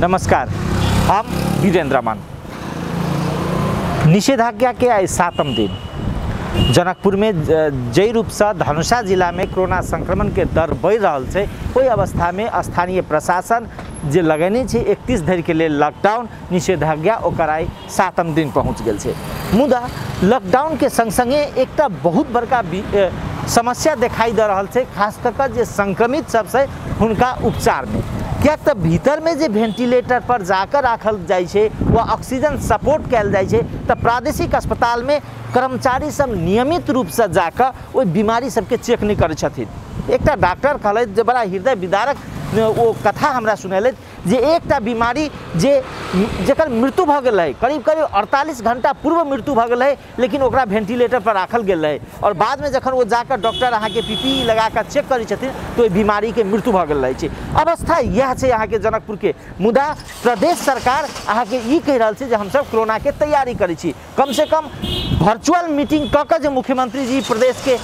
नमस्कार, हम वीरेंद्र अमन। निषेधाज्ञा के आइ 7म दिन जनकपुर में जै रूप से धनुषा जिला में कोरोना संक्रमण के दर बढ़ि रहल छै, ओहि अवस्था में स्थानीय प्रशासन जे लगेने छै 31 धरि के लेल लॉकडाउन निषेधाज्ञा, ओकर आइ 7म दिन पहुँच गेल छै। मुदा लॉकडाउन के संग संगे एकटा बहुत बड़का समस्या दिखाई दे रहल छै, खास कऽ कऽ जे संक्रमित सब छै हुनका उपचार में। किएक तऽ भीतर में जे वेंटिलेटर पर जाकर राखल जाइ छै वा ऑक्सीजन सपोर्ट कयल जाइ छै, तऽ प्रादेशिक अस्पताल में कर्मचारी सब नियमित रूप से जाकर ओहि बीमारी सबके चेक नहीं करै छथिन। एकटा डॉक्टर कहलथि जे बड़ा हृदय विदारक ओ कथा हमरा सुनेलथि जे एकटा बीमारी जे जकर मृत्यु भऽ गेल रहै, करीब करीब 48 घंटा पूर्व मृत्यु भऽ गेल रहै, लेकिन ओकरा वेंटिलेटर पर राखल गेल रहै और बादमे जखन ओ जाकर डॉक्टर अहाँके पीपीई लगाकर चेक करै छथिन तऽ ओहि बीमारीके मृत्यु भऽ गेल रहै छै। अवस्था इएह छै अहाँके जनकपुरके। मुदा प्रदेश सरकार अहाँके ई कहि रहल छै जे हमसब कोरोनाके तैयारी करै छी। कम से कम वर्चुअल मीटिंग कऽ कऽ जे मुख्यमंत्री जी प्रदेश के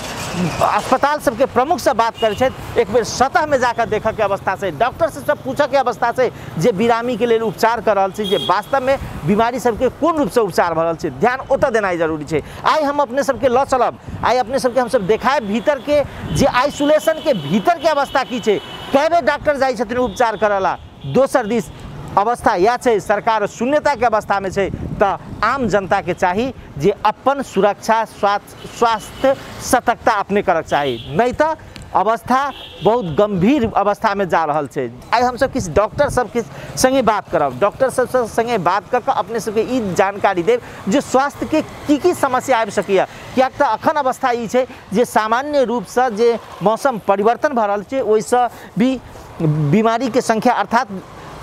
अस्पताल सबके प्रमुख से बात करै छथि, एक बेर सतह में जाकर देखऽ के अवस्था छै, डॉक्टर से सब पूछऽ के अवस्था छै जे बिरामी के लेल उपचार कर रहल छै, जे वास्तव में बीमारी सबके कोन रूप से उपचार भऽ रहल छै, ध्यान ओतऽ देनाइ जरूरी छै। आइ हम अपने सबके लऽ चलब, आइ अपने सबके हमसब देखायब भीतर के जे आइसोलेशन के भीतर के अवस्था की छै, कए बेर डॉक्टर जाइ छथिन उपचार करऽ ला। दोसर दिस अवस्था इएह छै, सरकार शून्यता के अवस्था में छै, तऽ आम जनता के चाही जे अपन सुरक्षा स्वास्थ्य सतर्कता अपने करक चाही, नहीं तऽ अवस्था बहुत गंभीर अवस्था में जा रहल छै। आइ हमसब किछु डॉक्टर सबके संगे बात करब, डॉक्टर सब संगे बात कऽ कऽ अपने सबके ई जानकारी देब जे स्वास्थ्य के की की समस्या आबि सकैए। किएक तऽ अखन अवस्था ई छै जे सामान्य रूपसँ जे मौसम परिवर्तन भऽ रहल छै ओहिसँ भी बीमारी के संख्या, अर्थात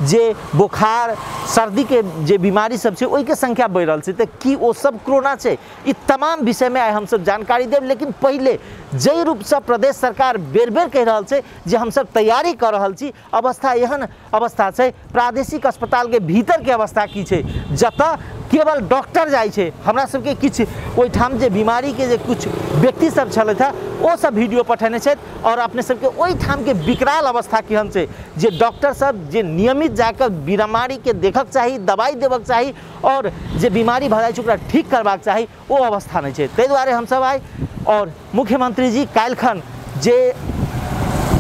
जे बोखार सर्दी के जे बीमारी सब छै ओहिके संख्या बढ़ि रहल छै, तऽ की ओ सब कोरोना छै? ई तमाम विषयमे आइ हमसब जानकारी देब। लेकिन पहिले जाहि रूपसँ प्रदेश सरकार बेर बेर कहि रहल छै जे हमसब तैयारी कऽ रहल छी, अवस्था एहन अवस्था छै, प्रादेशिक अस्पतालके भीतरके अवस्था की छै जतऽ केवल डॉक्टर जाइ छै। हमरा सबके किछु ओहिठाम जे बीमारीके जे किछु व्यक्ति सब छलथि हँ ओ सब वीडियो पठेने छथि और अपने सबके ओहिठामके विकराल अवस्था केहन छै जे डॉक्टर सब जे नियमित जाकर बीमारीके देखक चाही, दवाइ देबक चाही और जे बीमारी भऽ जाइ छै ओकरा ठीक करबाक चाही, ओ अवस्था नहि छै। ताहि दुआरे हमसब आइ और मुख्यमंत्री जी काल्हिखन जे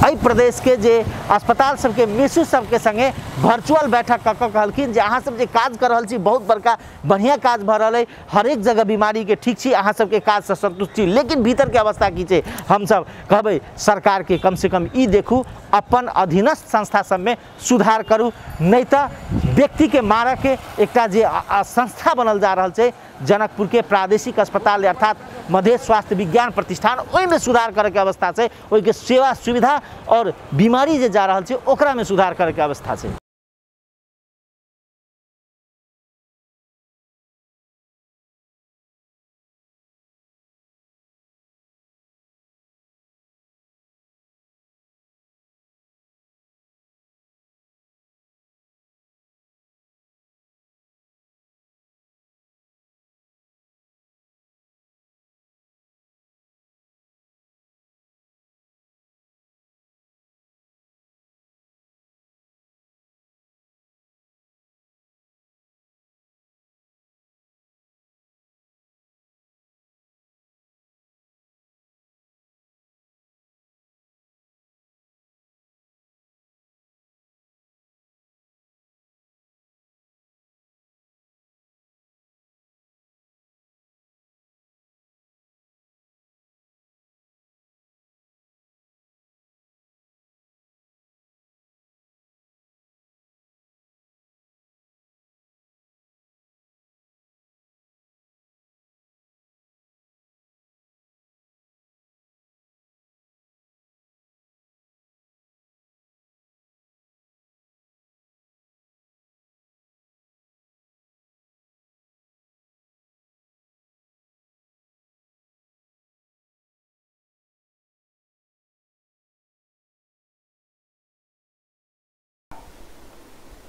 एहि प्रदेशके जे अस्पताल सबके मेसू सबके संगे वर्चुअल बैठक कऽ कऽ कहलखिन जे अहाँ सब जे काज कर रहल छी बहुत बड़का बढ़िआँ काज भऽ रहल अइ, हरेक जगह बीमारीके ठीक छी, अहाँ सबके काजसँ संतुष्ट छी, लेकिन भीतरके अवस्था की छै? हमसब कहबै सरकारके कम से कम ई देखू, अपन अधीनस्थ संस्था सबमे सुधार करू, नहि तऽ व्यक्तिके मारऽके एकटा जे संस्था बनल जा रहल छै जनकपुरके प्रादेशिक अस्पताल अर्थात मधेश स्वास्थ्य विज्ञान प्रतिष्ठान, ओहिमे सुधार करैके अवस्था छै, ओहिके सेवा सुविधा और बीमारी जे जा रहल छै ओकरामे सुधार करैके अवस्था छै।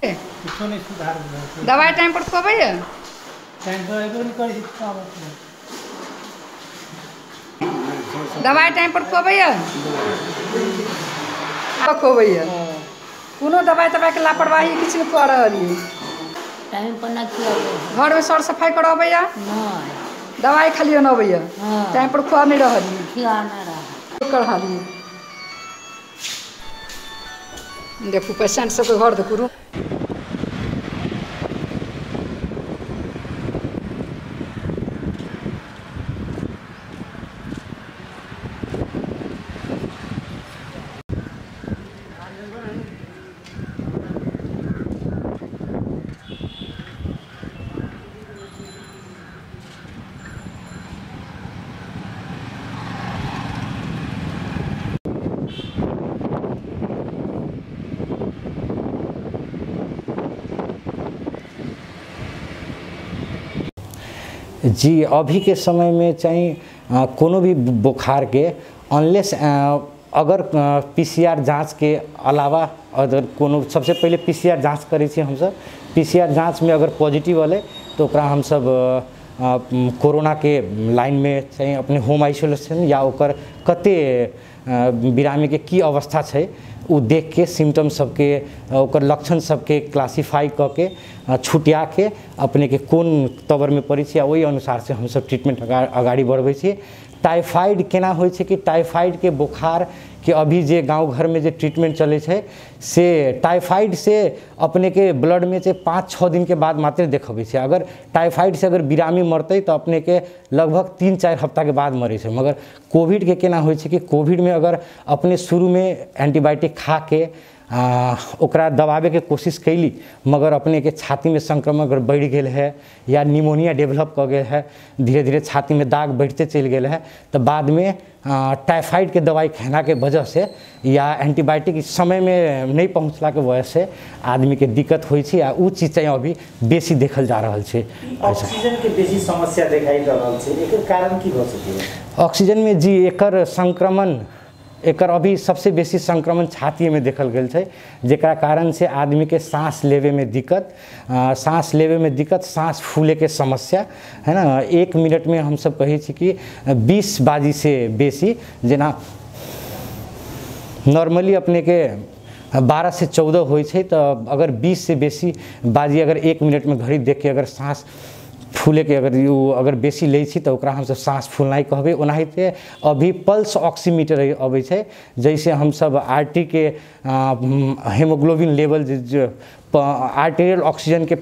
कुछो नहीं सुधार भेल। दवाई टाइम पर खुआबैया? टाइम पर एबो नहीं करै छै। दवाई टाइम पर खुआबैया? खुआबैया। कोनो दवाइ तवाइके लापरवाही किछु नहि कऽ रहल यऽ। टाइम पर नहि खियाबै। घरमे सर सफाइ करऽ अबैया? नहि। दवाइ खाली अनबैया, टाइम पर खुआ नहि रहल यऽ। खिया नहि रहल। एकर हाल यऽ। देखू पेशेंट सबके घर देखू। जी अभी के समय में चाहे कोनो भी बुखार के अनलेस अगर पीसीआर जांच के अलावा अगर कोनो सबसे पहले पीसीआर जांच करै छी हमसब। पीसीआर जांच में अगर पॉजिटिव अलै तो ओकरा हमसब कोरोना के लाइन में चाहे अपने होम आइसोलेशन या ओकर कते बिरामी के की अवस्था छै उ देख के सिम्टम सबके ओकर लक्षण सबके क्लासीफाई कऽ के छुटिया के अपने के कोन तबर में पड़ै छै आ ओहि अनुसार से हमसब ट्रीटमेंट अगाडि बढ़बै छी। टाइफाइड केना होइ छै कि टाइफाइड के बुखार के अभी जे गाँव घर में जे ट्रीटमेंट चलै छै से टाइफाइड से अपने के ब्लड में से 5-6 दिन के बाद मात्र देखबै छै। अगर टाइफाइड से अगर बिरामी मरतै तो अपने के लगभग 3-4 हफ्ता के बाद मरै छै। मगर कोविड के केना होइ छै कि कोविड में अगर अपने शुरू में एंटीबायोटिक खा के ओकरा दबावे के कोशिश कैली मगर अपने के छाती में संक्रमण अगर बढ़ि गेल है या निमोनिया डेवलप कऽ गेल है, धीरे धीरे छाती में दाग बढ़ते चलि गेल है तो बाद में टाइफाइड के दवाई खेना के वजह से या एंटीबायोटिक समय में नहीं पहुँचला के वजह से आदमी के दिक्कत होइ छै आ उ चीज चाहिँ अभी बेसी देखल जा रहल छै। ऑक्सीजन के बेसी समस्या देखाइ रहल छै, एकर कारण की भऽ सकैए? ऑक्सीजन में जी एकर संक्रमण एकर अभी सबसे बेसी संक्रमण छाती में देखल गेल छै, जेकरा कारण से आदमी के सांस लेवे में दिक्कत, सांस लेवे में दिक्कत, सांस फूले के समस्या है ना। 1 मिनट में हम सब कहै छी कि 20 बाजी से बेसी, जेना नॉर्मली अपने के 12 से 14 होइ छै तो अगर 20 से बेसी बाजी अगर 1 मिनट में घड़ी देख के अगर सांस फूले के अगर अगर बेसी लै छी तो ओकरा हमसब सांस फूलनाइ कहबै। ओनाहिते अभी पल्स ऑक्सीमीटर अबै छै जैसे हमसब आरटी के हेमोग्लोबिन लेवल जे आर्टेरियल ऑक्सीजन के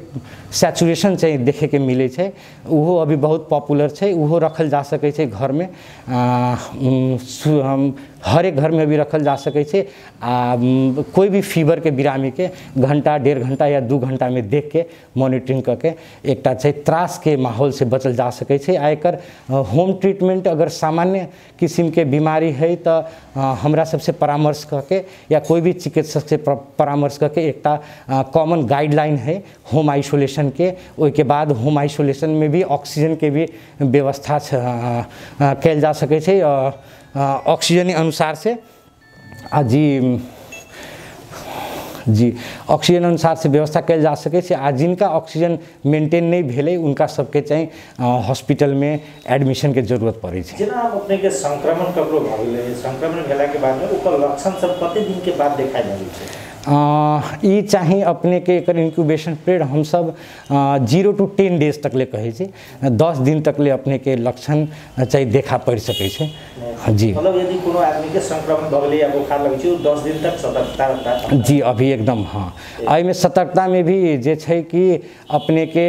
सैचुरेशन छै देखे के मिलै छै, उहो अभी बहुत पॉपुलर छै, उहो रखल जा सकै छै घर में, हरेक घर में अभी रखल जा सकै छै। आ कोई भी फीवर के बिरामी के घंटा 1.5 घंटा या 2 घंटा में देख के मॉनिटरिंग करके एकटा छै त्रास के माहौल से बचल जा सकै छै। आ एकर होम ट्रीटमेंट अगर सामान्य किस्म के बीमारी है तो हमरा सबसे परामर्श करके या कोई भी चिकित्सक से परामर्श करके एकटा कॉमन गाइडलाइन है होम आइसोलेशन के, ओहिके बाद होम आइसोलेशन में भी ऑक्सीजन के भी व्यवस्था कयल जा सकै छै ऑक्सीजन अनुसार से। आ जी जी ऑक्सीजन अनुसार से व्यवस्था कयल जा सकै छै। आ जिनका ऑक्सीजन मेंटेन नहीं भेलै उनका सबके चाहे हॉस्पिटल में एडमिशन के जरूरत पड़ै छै। जेना हम अपने के संक्रमण ककरो भऽ गेलै, संक्रमण भेला के बाद में ओकर लक्षण सब कते दिन के बाद देखाइ लगै छै? ई चाहे अपने के एकर इंक्यूबेशन पीरियड हमसब 0 to 10 days तक ले कहै छी, 10 दिन तक ले अपने के लक्षण चाहे देखा पड़ि सकै छै। जी मतलब यदि कोनो आदमी के संक्रमण भऽ गेलै या बुखार लगै छै 10 दिन तक सतर्कता रहता? जी अभी एकदम हाँ। एहिमे सतर्कता में भी जे छै कि अपने के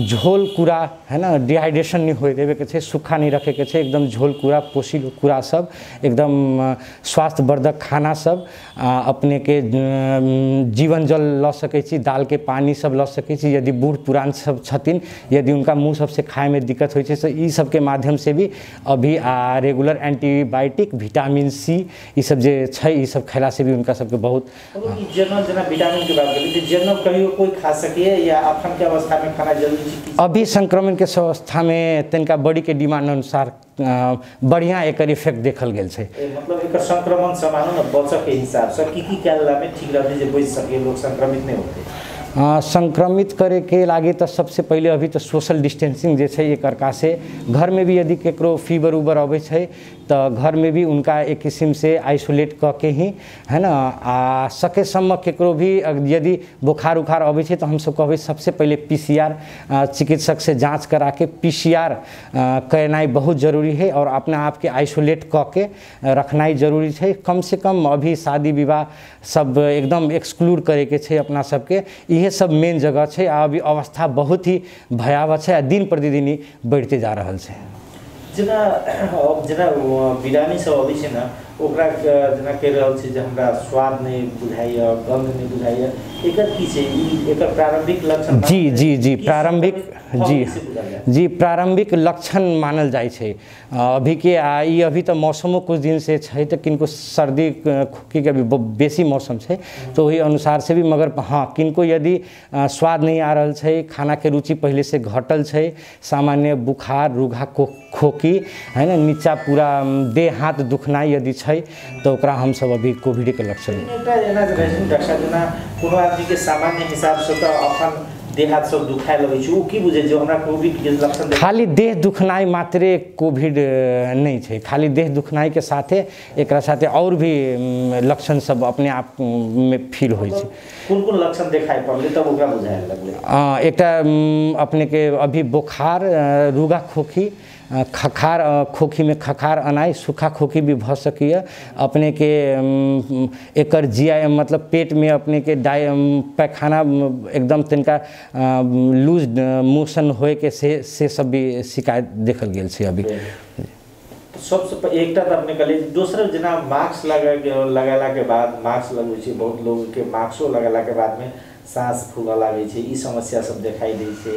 झोल कूड़ा है ना, डिहाइड्रेशन नहीं होए देवे के छै, सूखा नहीं रखे के छै, एकदम झोल कूड़ा पोषिल कूड़ा सब एकदम स्वास्थ्यवर्धक खाना सब अपने के जीवन जल लऽ सकै छी, दाल के पानी सब लऽ सकै छी। यदि बूढ़ पुरान सब छथिन यदि उनका मुँह सबसे खाए में दिक्कत होइ छै तो ई सबके माध्यम से भी अभी रेगुलर एंटीबायोटिक विटामिन सी ई सब जे छै ई सब खेला से भी उनका सबके बहुत। जनरल जेना विटामिन के बात करी तो जनरल कहियो कोई खा सकिए या अखन के अवस्था में खाना जरूरी छै? अभी संक्रमण के अवस्था में तनिका बॉडी के डिमांड अनुसार बढ़िया एकर इफेक्ट देखल गेल छै। मतलब एकर संक्रमण से मानू न बचऽ के हिसाब से की की कयला में ठीक रहतै जे बचि सके लोग संक्रमित नहीं होते? संक्रमित करे के लागे तो सबसे पहले अभी तो सोशल डिस्टेंसिंग जे छै एक अर्का से, घर में भी यदि केकरो फीवर उबर अबै छै तो घर में भी उनका एक किस्म से आइसोलेट कऽ के ही है ना, आ सकेसम्म केकरो भी यदि बुखार उखार अबै छै तो हमसब कहबै सबसे पहले PCR चिकित्सक से जाँच करा के PCR करनाइ बहुत जरूरी है और अपना आपके आइसोलेट कऽ के रखनाइ जरूरी छै। कम से कम अभी शादी विवाह सब एकदम एक्सक्लूड करैके छै अपना सबके, इहे सब मेन जगह छै। आ अभी अवस्था बहुत ही भयावह छै आ दिन प्रतिदिन ही बढ़ते जा रहल छै। जेना जेना बिरामी सब अबै छै ने ओकरा जेना कहि रहल छै जे हमरा स्वाद नहि बुझाइए, गंध नहि बुझाइए, एकर की छै ई एकर प्रारंभिक लक्षण? जी जी जी प्रारंभिक जी जी प्रारंभिक लक्षण मानल जाइ छै अभी के। आ ई अभी तऽ मौसमो कुछ दिन से छै तऽ किनको सर्दी खोखी के अभी बेसी मौसम छै तो ओहि अनुसार से भी, मगर हाँ किनको यदि स्वाद नहीं आ रहल छै, खाना के रुचि पहले से घटल छै, सामान्य बुखार रुघा खोखी है ना, नीचा पूरा देह हाथ दुखनाइ यदि छै तो ओकरा हमसब अभी कोविड के लक्षण। एकटा एना रहै छै डॉक्टर साहब, जेना कोनो आदमी के सामान्य हिसाब से तऽ अखन देह हाथ सब दुखाए लगै छै, ओ की बुझै छै हमरा कोविड के लक्षण? खाली देह दुखनाइ मात्रे कोविड नहि छै, खाली देह दुखनाइ के साथे एकरा साथे और भी लक्षण सब अपने आप में फील होइ छै। कोन कोन लक्षण देखाइ पड़लै तब ओकरा बुझाए लगलै? एकटा अपने के अभी बुखार, रुगा खोखी, खखार, खोखी में खखार अनाइ, सूखा खोखी भी भऽ सकैए अपने के। एकर जिया मतलब पेट में अपने के पैखाना एकदम तनिका लूज मोशन होए के से सब भी शिकायत देखल गेल छै अभी। सबसे एकटा तऽ अपने कहलियै, दोसर जेना मास्क लगेला के बाद, मास्क लगबै छै बहुत लोग के, मास्को लगेला के बाद में साँस फूलऽ लागै छै, ई समस्या सब देखाई दै छै,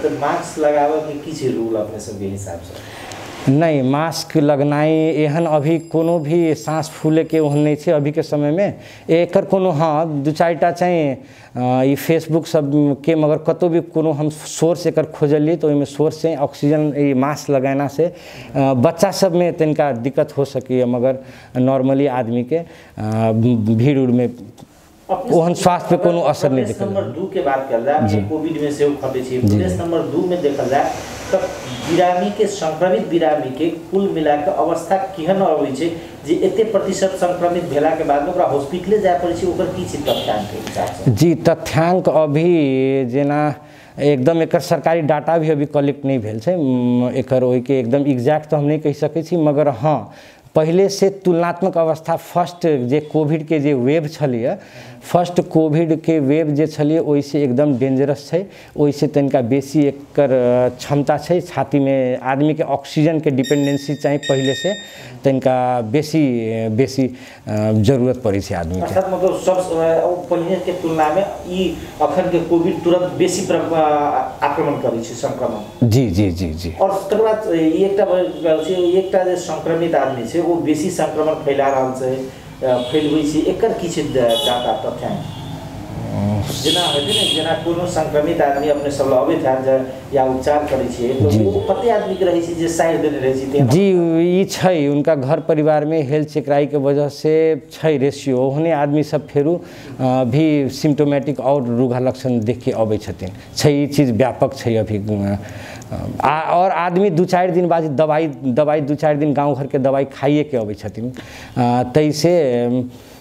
तऽ मास्क लगाबऽ के की छै रूल अपने सबके हिसाब से? नहीं, मास्क लगनाइ एहन अभी कोनो भी साँस फूलैके ओहन नहि छै अभीके समयमे एकर कोनो। हाँ दू चारिटा छै ई फेसबुक सबके, मगर कतहु भी कोनो हम सोर्स एकर खोजलियै तऽ ओहिमे सोर्स छै ऑक्सीजन ई मास्क लगेना से बच्चा सबमे तनिका दिक्कत हो सकैए, मगर नॉर्मली आदमीके भीड़ उड़मे ओहन स्वास्थ्य पे कोनो असर नहीं देखल। नंबर 2 के बात कयल जाय, कोविड में सेहो खटै छै। प्रदेश नंबर 2 में देखल जाय तऽ बिरामी के, संक्रमित बिरामी के कुल मिला के अवस्था केहन अबै छै जे एते प्रतिशत संक्रमित भेला के बाद ओकरा हॉस्पिटले जाय पड़ै छै, ओकर की छै तथ्यांक के हिसाब से? जी तथ्यांक अभी जेना एकदम एकर सरकारी डाटा भी अभी कलेक्ट नहीं भेल छै एकर, ओहिके एकदम एग्जैक्ट तऽ हम नहि कहि सकै छी, मगर हाँ पहले से तुलनात्मक अवस्था फर्स्ट जे कोविड के जे वेव छलिए, फर्स्ट कोविड के वेव जे छलिए ओहिसे एकदम डेंजरस छै, ओहिसे तनिका बेसी एकर क्षमता छै, छातीमे आदमीके ऑक्सीजनके डिपेंडेंसी चाही पहले से तनिका बेसी बेसी जरूरत पड़ै छै आदमीके। अर्थात मतलब सब पहिने के तुलना में ई अखन के कोविड तुरंत बेसी आक्रमण करै छै, संक्रमण। जी जी जी जी। और तकर बाद एकटा जे संक्रमित आदमी छै ओ बेसी संक्रमण फैला रहल छै, फैलबै छै, एकर की छै डाटा तथ्यांक? जेना हेतै ने, जेना कोनो संक्रमित आदमी अपने सब लग अबैत हैत या उपचार करै छियै तऽ ओ कते आदमीके रहै छै जे साइड देने रहै छै? जी ई छै उनका घर परिवारमे हेल्थ चेकराइके वजह से छै रेशियो, ओहने आदमी सब फेरू भी सिम्टोमेटिक और रुघा लक्षण देख के अबै छथिन छै, ई चीज व्यापक छै अभी। और आदमी 2-4 दिन बाद दवाई दवाई 2-4 दिन गाँव घरके दवाई खाइए के अबै छथिन, ताहिसे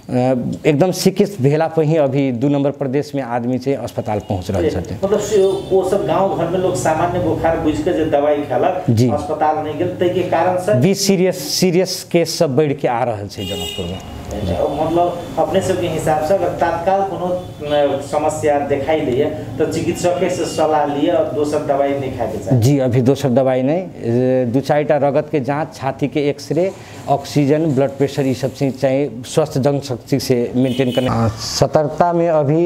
एकदम सिकित्सित भेला पर ही अभी 2 नंबर प्रदेश में आदमी से अस्पताल पहुंच रहल छथिन। मतलब वो सब गांव घर में लोग सामान्य बुखार बुझ के जे दवाई खेलक अस्पताल नहीं गेल, ताहि के कारण से भी सीरियस सीरियस केस सब बढ़ के आ रहल छै जनकपुर में। मतलब अपने सबके हिसाब से अगर तत्काल कोनो समस्या दिखाई दैए तो चिकित्सक से सलाह लिए और दोसर दवाई नहीं खाए के चाही। जी अभी दोसर दवाई नहीं, 2-4 टा रगत के जाँच, छाती के x ray, oxygen, blood pressure, ई सब चीज चाहिए स्वस्थ जनशक्ति से मेंटेन करना। सतर्कता में अभी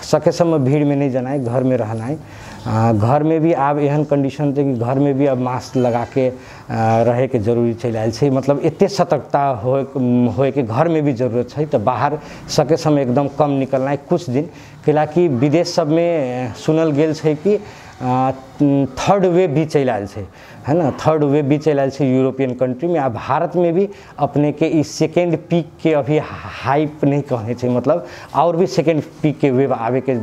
सकेसम्म भीड़ में नहीं जाना, घर में रहना है। घर में भी आब एहन कंडीशन छै कि घर में भी अब मास्क लगा के रहे के जरूरी चलि आयल छै, मतलब एते सतर्कता होए के घर में भी जरूरत छै, तऽ बाहर सकेसम्म एकदम कम निकलना है कुछ दिन। कैलाकि विदेश सबमे सुनल गेल छै कि थर्ड वेव भी चलि आयल छै, है ना, थर्ड वेव भी चलि आयल छै यूरोपियन कंट्रीमे। आ भारतमे भी अपने के ई सेकेंड पीक के अभी हाइप नहीं कहने छै, मतलब और भी सेकेंड पीक के वेव आबैके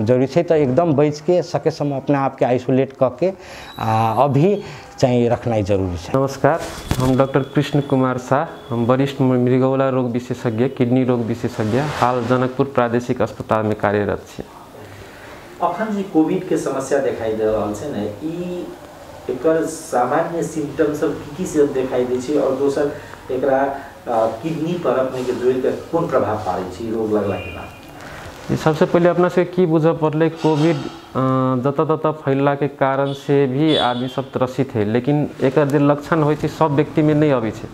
जरूरी छै। तऽ एकदम बचिके सके समय अपना आपके आइसोलेट कऽ के आ अभी चाहिँ रखनाइ जरूरी छै। नमस्कार, हम डॉक्टर कृष्ण कुमार शाह, हम वरिष्ठ मृगौला रोग विशेषज्ञ, किडनी रोग विशेषज्ञ, हाल जनकपुर प्रादेशिक अस्पतालमे कार्यरत छी। अखन जे कोविड के समस्या देखाई दे रहल छै ने, ई एकर सामान्य सिम्टम सब की की सब देखाई दै छै और दोसर एकरा किडनी पर अपने के जोड़ि के कोन प्रभाव पाड़ै छै रोग लगला के बाद? सबसे पहिले अपना से की बुझऽ पड़लै, कोविड जतऽ ततऽ फैललाके कारण से भी आदमी सब त्रसित है, लेकिन एकर जे लक्षण होइ छै सब व्यक्तिमे नहि अबै छै।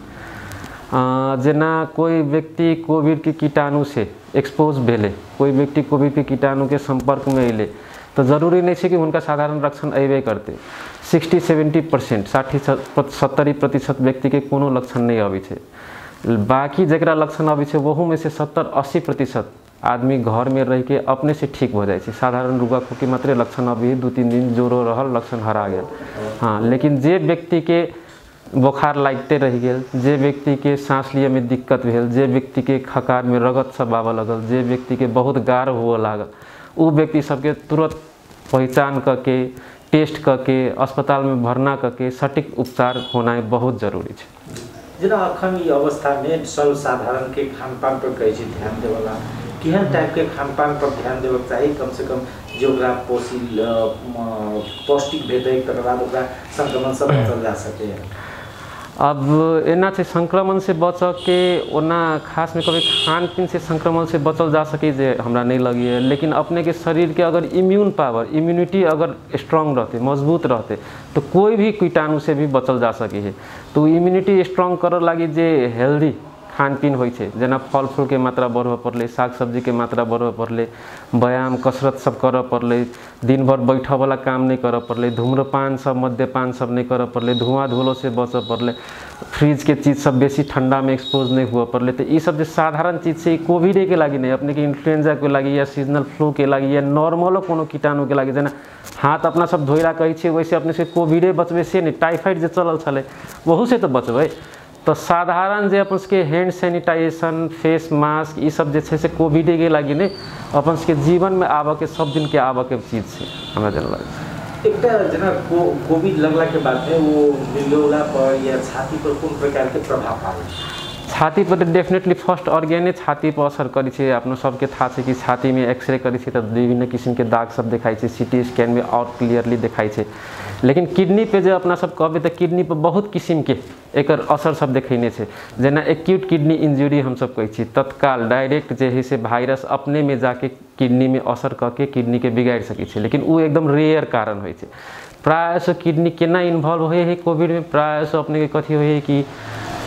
जेना कोई व्यक्ति कोविड के कीटाणु से एक्सपोज भेलै, कोई व्यक्ति कोविड के कीटाणु के संपर्क में अयलै, तऽ जरूरी नहीं छै कि हुनका साधारण लक्षण अयबे करतै। 60-70%, 60-70% व्यक्तिके कोनो लक्षण नहि अबै छै। बाकी जकरा लक्षण अबै छै ओहूमे से 70-80% आदमी घरमे रहिके अपने से ठीक हो जाइ छै। साधारण रुगा खोकी मात्रे लक्षण अबै, 2-3 दिन जोरो रहल, लक्षण हरा गेल। हाँ, लेकिन जे व्यक्तिके बोखार लागिते रहि गेल, जे व्यक्तिके साँस लियऽमे दिक्कत भेल, जे व्यक्तिके खकारमे रगत सब आबऽ लगल, जे व्यक्तिके बहुत गाढ़ हुअ लागल, ओ व्यक्ति सबके तुरंत पहचान करके टेस्ट करके अस्पतालमे भर्ना करके सटीक उपचार होनाइ बहुत जरूरी छै। जेना अखन ई अवस्थामे सर्वसाधारण के खानपान पर कहै छै ध्यान देवला, केहन टाइपके खानपान पर ध्यान देबक चाही कम से कम जे ओकरा पौष्टिक भेटै, तकर बाद ओकरा संक्रमण से बचल जा सके? अब एना छै संक्रमण से बचऽ के ओना खासमे कभी खान पीन से संक्रमण से बचल जा सके जे हमरा नहीं लगैए, लेकिन अपने के शरीर के अगर इम्यून पावर, इम्यूनिटी अगर स्ट्रांग रहते, मजबूत रहते, तो कोई भी कीटाणु से भी बचल जा सके है। तो इम्यूनिटी स्ट्रांग करऽ लागी जे हेल्दी खान पीन होइ छै, जेना फल फूल के मात्रा बढ़बऽ पड़लै, साग सब्जी के मात्रा बढ़बऽ पड़लै, व्यायाम कसरत सब करऽ पड़लै, दिन भर बैठऽवला काम नहीं करऽ पड़लै, धूम्रपान सब मद्यपान सब नहीं करऽ पड़लै, धुआँ धूलो से बचऽ पड़लै, फ्रिज के चीज सब बेसी ठंडा में एक्सपोज नहीं हुअ पड़लै। तो ई सब जे साधारण चीज छै, कोविडे के लागि नहीं, अपने के इन्फ्लुएंजा के लागि या सीजनल फ्लू के लागि या नॉर्मलो कोनो कीटाणु के लागि, जेना हाथ अपना सब धोइला कहै छियै वैसे अपने से कोविडे बचबै से नहीं, टाइफाइड जे चलल छलै ओहू से तऽ बचबै। तो साधारण जे अपन सबके हैंड सैनिटाइजेशन, फेस मास्क, ई सब जे छै से कोविडे के लागि नहीं, अपन सबके जीवन में आबऽ के सब दिन के आबऽ के चीज छै, हमरा जेना लगै छै। एकटा जेना कोविड लगला के बाद में वो मृगौला पर या छाती पर कोन प्रकार के प्रभाव पाबै छै? छाती पर डेफिनेटली फर्स्ट ऑर्गेने छाती पर असर करै छै। अपनो सबके थाह छै कि छातीमे एक्सरे करै छै तऽ विभिन्न किसिमके दाग सब देखाइ छै, सिटी स्कैनमे और क्लियरली देखाइ छै। लेकिन किडनी पे जे अपना सब कहबै तऽ किडनी पर बहुत किसिमके एकर असर सब देखैने छै। जेना एक्यूट किडनी इंजुरी हमसब कहै छी, तत्काल डायरेक्ट जे है से वायरस अपनेमे जाके किडनीमे असर कऽ के किडनीके बिगाड़ि सकै छै, लेकिन ओ एकदम रेयर कारण होइ छै। प्रायः किडनी केना इन्वॉल्व होइ है कोविडमे, प्रायः अपनेके कथी होइ है कि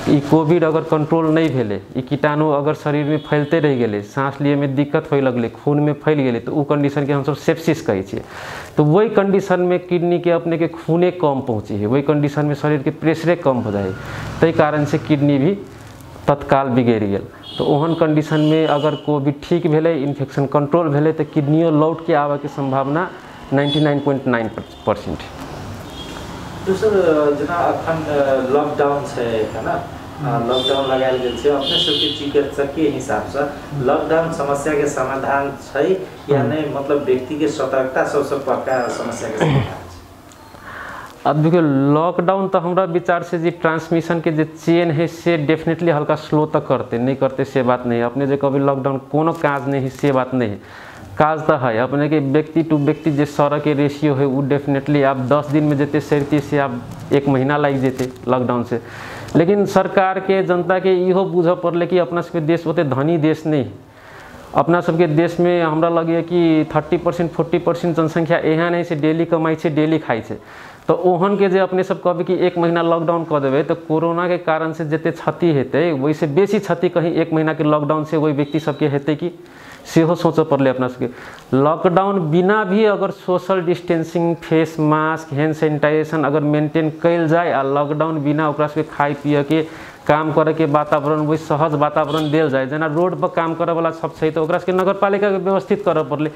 ई कोविड अगर कंट्रोल नहीं भेलै, ई कीटाणु अगर शरीरमे फैलते रहि गेलै, साँस लियऽमे दिक्कत होइ लगलै, खूनमे फैल गेलै, तऽ ओ कंडीशनके हमसब सेप्सिस कहै छियै। तऽ वही कंडीशनमे किडनीके अपनेके खूने कम पहुँचै है, वही कंडीशनमे शरीरके प्रेशरे कम हो जाइ है, ताहि कारणसँ किडनी भी तत्काल बिगड़ि गेल। तऽ ओहन कंडीशनमे अगर कोविड ठीक भेलै, इन्फेक्शन कंट्रोल भेलै, तऽ किडनियो लौटके आबऽके सम्भावना 99.9% है। दोसर जेना अखन लॉकडाउन छै, है ना, लॉकडाउन लगायल गेल छै, अपने सबके चिकित्सकीय हिसाबसँ लॉकडाउन समस्या के समाधान छै या नहीं? मतलब व्यक्ति के सतर्कता सबसे बड़का समस्या के समाधान छै। अब देखियौ लॉकडाउन तऽ हमरा विचार से जे ट्रांसमिशन के जे चेन है से डेफिनेटली हल्का स्लो तऽ करते, नहीं करते से बात नहीं है। अपने जे कभी लॉकडाउन कोनो काज नहीं है से बात नहीं है, काज तऽ है अपने के व्यक्ति टू व्यक्ति जे सड़क के रेशियो है वो डेफिनेटली आप 10 दिन में जते सरिते से आप 1 महीना लागि जेतै लॉकडाउन से। लेकिन सरकार के जनता के इहो बुझऽ पड़लै कि अपना सबके देश ओते धनी देश नहीं है। अपना सबके देशमे हमरा लगैए कि 30% 40% जनसंख्या एहन है से डेली कमाइ छै, डेली खाइ छै। तऽ ओहन के जे अपने सब कहबै कि 1 महीना लॉकडाउन कऽ देबै तऽ कोरोना के कारण से जते क्षति हेतै ओहिसँ बेसी क्षति कहीं 1 महीना के लॉकडाउन से ओहि व्यक्ति सबके हेतै कि सेहो सोचऽ पड़लै अपना सबके। लॉकडाउन बिना भी अगर social distancing, face mask, hand sanitization अगर मेंटेन कयल जाय आ लॉकडाउन बिना ओकरा सबके खाय पियके काम करैके वातावरण वही सहज वातावरण देल जाय। जेना रोड पर काम करैवला सब छै तऽ ओकरा सबके नगरपालिकाके व्यवस्थित करऽ पड़लै,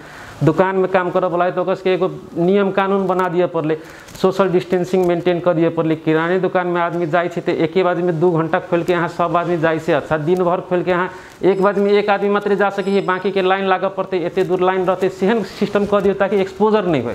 दुकानमे काम करैवला है तऽ ओकरा सबके एगो नियम कानून बना दिअ पड़लै, सोशल डिस्टेंसिंग मेंटेन कऽ दिअ पड़लै। किराने दुकानमे आदमी जाइ छै तऽ एके बाजीमे 2 घंटा खोलिके अहाँ सब आदमी जाइ से अच्छा दिन भरि खोलिके अहाँ एक बाजीमे एक आदमी मात्रे जा सकै है, बाँकीके लाइन लागऽ पड़तै, एते दूर लाइन रहतै, सेहन सिस्टम कऽ दियौ ताकि एक्सपोजर नहि होइ।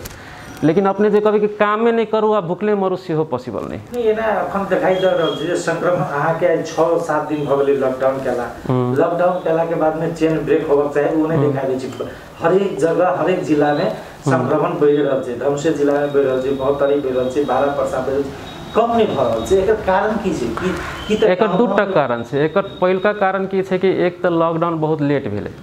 लेकिन अपने जे कहबै कि कामे नहि करू आ भुखले मरू सेहो पॉसिबल नहि। नहि, एना अखन देखाइ दऽ रहल छै जे संक्रमण अहाँके 6-7 दिन भऽ गेलै लॉकडाउन केला, लॉकडाउन केलाके बादमे चेन ब्रेक होबक चाही, ओ नहि देखाइ दै छै। हरेक जगह हरेक जिलामे संक्रमण बढ़ि रहल छै, धनुषे जिलामे बढ़ि रहल छै, महोत्तरी बढ़ि रहल छै, 12 परसा बढ़ि रहल छै, कम नहि भऽ रहल छै। एकर कारण की छै? की एकर 2टा कारण छै। एकर पहिलका कारण की छै कि एक तऽ लॉकडाउन बहुत लेट भेलै।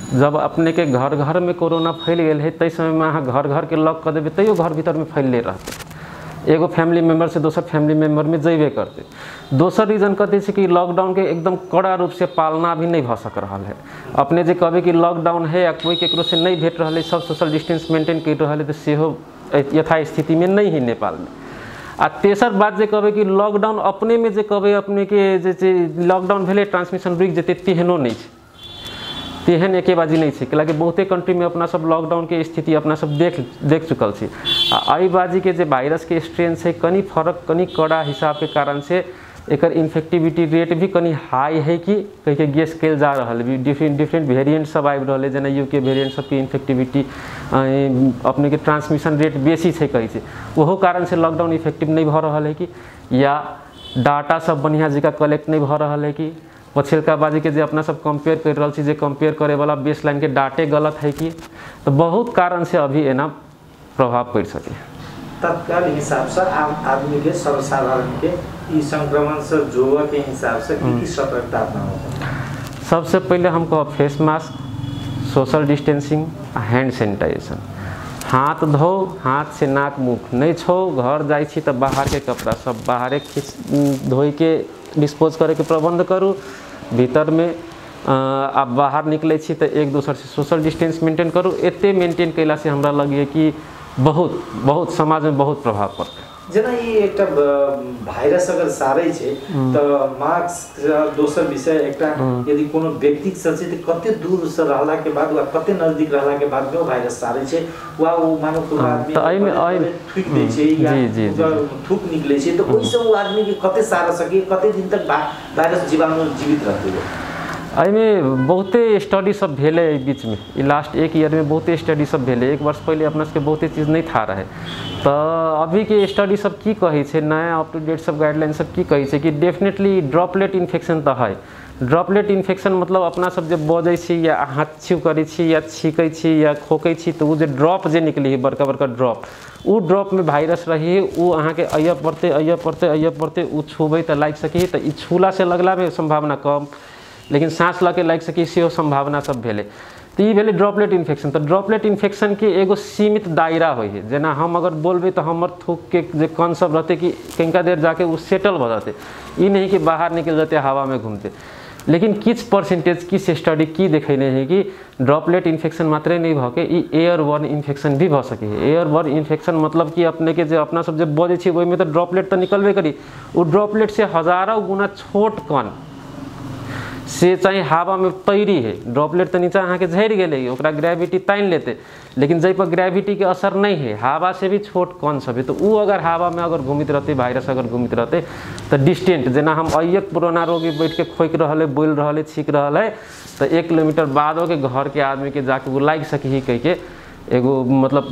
जब अपने के घर घर में कोरोना फैल गेल है तै समय में अहाँ घर घर के लॉक कऽ देबै तैयो घर भीतर में फैलले रहतै, एगो फैमिली मेम्बर से दोसर फैमिली मेम्बर में जेबे करतै। दोसर रीजन कथी छै कि लॉकडाउन के एकदम कड़ा रूप से पालना भी नहीं भऽ सक रहल है। अपने जे कहबै कि लॉकडाउन है आ कोई केकरो से नहीं भेट रहल है, सब सोशल डिस्टेंस मेंटेन कर रहल है, तऽ सेहो यथास्थिति में नहीं है नेपाल में। आ तेसर बात जे कहबै कि लॉकडाउन अपने में जे कहबै अपने के जे लॉकडाउन भेलै ट्रांसमिशन रुकि जेतै तेहनो नहीं छै, तेहन एके बाजी नहीं छै। कैलाकि बहुते कंट्रीमे अपना सब लॉकडाउनके स्थिति अपना सब देख चुकल छी। आ एहि बाजीके जे वायरसके स्ट्रेन छै कनि फरक कनि कड़ा हिसाबके कारण से एकर इन्फेक्टिविटी रेट भी कनि हाई है कि कहिके गेस कयल जा रहल है। डिफरेंट डिफरेंट वेरिएंट सब आबि रहल है, जेना यूके वेरिएंट सबके इन्फेक्टिविटी अपनेके ट्रांसमिशन रेट बेसी छै कहै छै, ओहो कारण से लॉकडाउन इफेक्टिव नहीं भऽ रहल है कि, या डाटा सब बढ़िआँ जकाँ कलेक्ट नहीं भऽ रहल है कि। पछिलका बाजीके जे अपना सब कंपेयर कर रहल छी, जे कंपेयर करैवला बेस लाइनके डाटे गलत है कि, तो बहुत कारण से अभी एना प्रभाव पड़ि सके। तत्काल हिसाबसँ आम आदमी के सर्वसाधारण के ई संक्रमण से जोड़ऽ के हिसाब से की की सतर्कता अपनाबऽ? सबसे पहिले हम कहब फेस मास्क, सोशल डिस्टेंसिंग आ हैंड सैनिटाइजेशन। हाथ धो, हाथ से नाक मुख नहीं छो, घर जाइ छी तऽ बाहरके कपड़ा सब बाहरे खींच धोइके डिस्पोज करैके प्रबंध करू। भीतरमे आ बाहर निकलै छी तऽ एक दोसर से सोशल डिस्टेंस मेंटेन करू। एते मेंटेन कयलासँ हमरा लगैए कि बहुत बहुत समाजमे बहुत प्रभाव पड़तै। जेना ई एकटा वायरस अगर सारै छै तऽ मास्क दोसर विषय, एकटा यदि कोनो व्यक्ति से छै तऽ कते दूर से रहला के बाद वा कते नजदीक रहला के बाद में वायरस सारै छै, वा ओ मानो कोनो आदमी तऽ एहिमे एहिमे थूक दै छै या थूक निकलै छै तऽ ओहिसँ ओ आदमी के कते सार सकी, कते दिन तक वायरस जीवाणु जीवित रहतै? एहिमे बहुते स्टडी सब भेलै एहि बीचमे, ई लास्ट 1 ईयरमे बहुते स्टडी सब भेलै। 1 वर्ष पहिले अपना सबके बहुते चीज नहि था रहे, तऽ अभीके स्टडी सब की कहै छै, नया अप टू डेट सब गाइडलाइन सब की कहै छै कि डेफिनेटली ड्रॉपलेट इन्फेक्शन तऽ है। ड्रॉपलेट इन्फेक्शन मतलब अपना सब जे बजै छी या हाथ छिउ करै छी या छीकै छी या खोकै छी तऽ ओ जे ड्रॉप जे निकलै है बड़का बड़का ड्रॉप, ओ ड्रॉपमे वायरस रही है, ओ अहाँके अइय पड़तै अइय पड़तै अइय पड़तै, ओ छुबै तऽ लागि सकै है। तऽ ई छूलासँ लगलामे सम्भावना कम, लेकिन साँस लऽ के लागि सकै सेहो सम्भावना सब भेलै। तऽ ई भेलै ड्रॉपलेट इन्फेक्शन। तऽ ड्रॉपलेट इन्फेक्शनके एगो सीमित दायरा होइ है, जेना हम अगर बोलबै तऽ हमर थूकके जे कण सब रहतै कि कनिका देर जाके ओ सेटल भऽ जेतै, ई नहीं कि बाहर निकलि जेतै हवामे घूमतै। लेकिन किछु परसेंटेज किछु स्टडी की देखेने है कि ड्रॉपलेट इन्फेक्शन मात्रे नहीं भऽ के ई एयरबोर्न इन्फेक्शन भी भऽ सकै है। एयरबोर्न इन्फेक्शन मतलब कि अपनेके जे अपना सब जे बजै छी ओहिमे तऽ ड्रॉपलेट तऽ निकलबे करी, ओ ड्रॉपलेट से हजारों गुना छोट कण से चाहे हवामे तैरी है, ड्रॉपलेट तऽ नीचा अहाँके झड़ि गेलै, ओकरा ग्रेविटी तानि लेतै, लेकिन जाहिपर ग्रेविटीके असर नहि है, हवा से भी छोट कण सब है, तऽ ओ अगर हवामे अगर घुमैत रहतै, वायरस अगर घुमैत रहतै तऽ डिस्टेंट, जेना हम अइए पुराना रोगी बैठके खोकि रहल है, बोलि रहल है, छीक रहल है, तऽ 1 किलोमीटर बादोके घरके आदमीके जाके ओ लागि सकै है कहिके एगो मतलब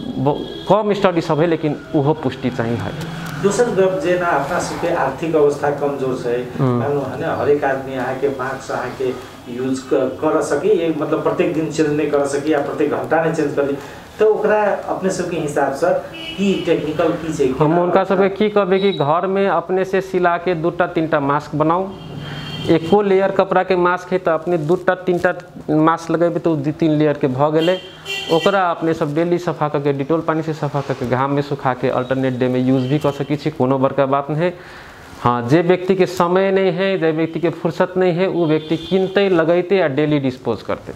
कम स्टडी सब है, लेकिन ओहो पुष्टि चाहिए है। दोसर गप जेना अपना सबके आर्थिक अवस्था कमजोर छै, मानू है ने, हरेक आदमी अहाँके मास्क अहाँके यूज कर सकी, मतलब प्रत्येक दिन चेंज नहीं कर सकी या प्रत्येक घंटा नहीं चेंज कर, तो ओकरा अपने सबके हिसाबसँ की टेक्निकल की छै? हम हुनका सबके की कहबै कि घरमे अपने से सिला के 2टा 3टा मास्क बनाउ, एको लेयर कपड़ा के मास्क है तो अपने 2टा 3टा मास्क लगेबै तो 2-3 लेयर के भऽ गेलै। ओकरा अपने सब डेली सफा करके डिटोल पानी से सफा करके घाम में सुखा के अल्टरनेट डे में यूज भी कर सकै छी, कोनो बड़का बात नहीं है। हाँ, जे व्यक्ति के समय नहीं है, जे व्यक्ति के फुर्सत नहीं है, वो व्यक्ति किनते लगेते आ डेली डिस्पोज करते।